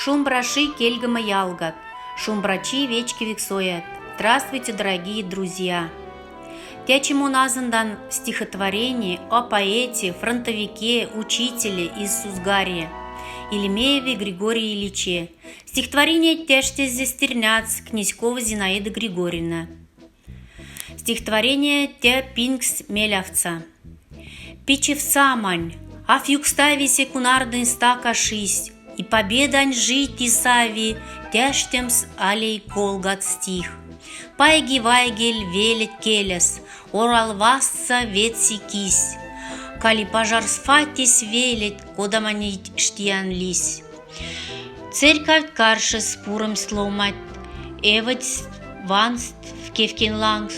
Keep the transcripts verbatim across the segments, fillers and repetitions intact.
Шумбрачи, кельгома ялгат! Шумбрачи, вечкевикс оят! Здравствуйте, дорогие друзья! Тячи мон азындан стихотворение о поэте, фронтовике, учителе из Сузгаре Еремееве Григории Ильиче. Стихотворение тяштеззе стирняц Князькова Зинаида Григорьевна. Стихотворение тя пингс мелявтса. Пичи овсамонь, ав юкста весе кунардынь стака шись, и победань жить и сави тяштемс алей колгат стих. Пайги вайгель велеть келес, орал вастса ветси кись. Кали пожарс фатись велеть, кода манить штиян лись. Церькавть каршес пуромсть ломать, эводсть ванст в кевкень лангс,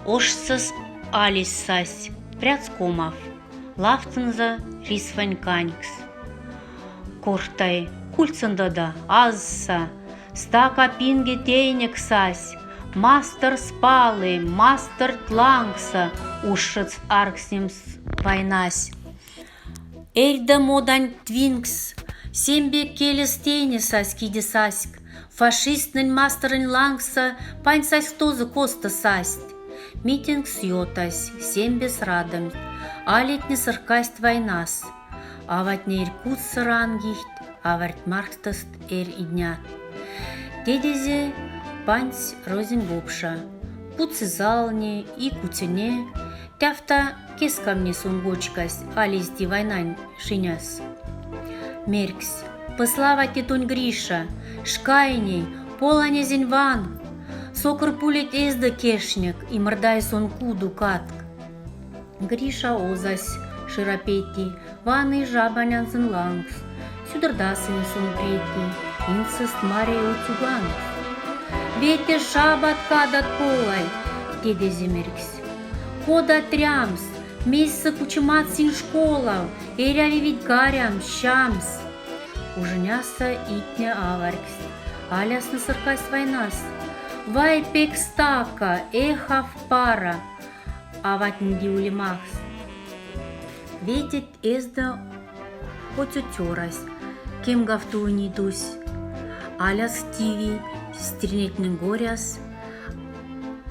ошсас алесь сась, пряц комав, лавтынза рисвань канькс. Корхтай, кульцындода азса, стака пинге тейнек сась, масторс палы, масторть лангса ушец арксемс войнась. Эрьда модань твинкс, сембе келес тейне сась киде саськ, фашисттнэнь масторонь лангса паньсась тозо коста састь. Митингс ётась, сембес радомть, алитне сыркасть войнас. Аватне эрь кудса рангихть, аварть мархтост эрь иднят. Тедезе паньсь розень вопша. Куци залне и куцене, тяфта кескамне сон гочкась алезди войнань шиняс. Мерькс: пӧславатне тонь, Гриша, шкайней, поланезень ванг. Сокор пулять эзда кешнек, и мырдай сон куду катк. Гриша озась шира пети, ваны жабанянзын лангс. Сюдордасынь сон прети, ингсост маряй оцюганкс. Вете шабат кадат полай, тедезе мерькс. Кода трямс, мейсэ кучемат синь школав, эряви ведь гарямс, сямс. Ужиняса итне аварькст, алясны сыркасть войнас. Вай пек стака, эх, ав пара, аватнеди улемахс. Вететь эзда оцю цёрась, кемгавтуни тусь. Аляс тиви стирнетнень горяс,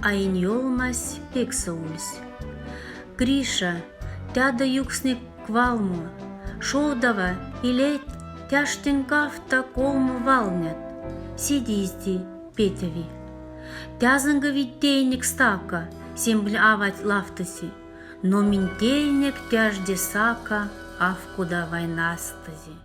а инь ёлмась пекса ульсь. Гриша, тядо юкснек валмо, шовдава, илеть тяштень кафта колмо валнят, седизди петеви. Тязынга ведь тейнек стака, сембнь авать лавтыси, но минь тейнек тяжде сака, ав кода войнастызи.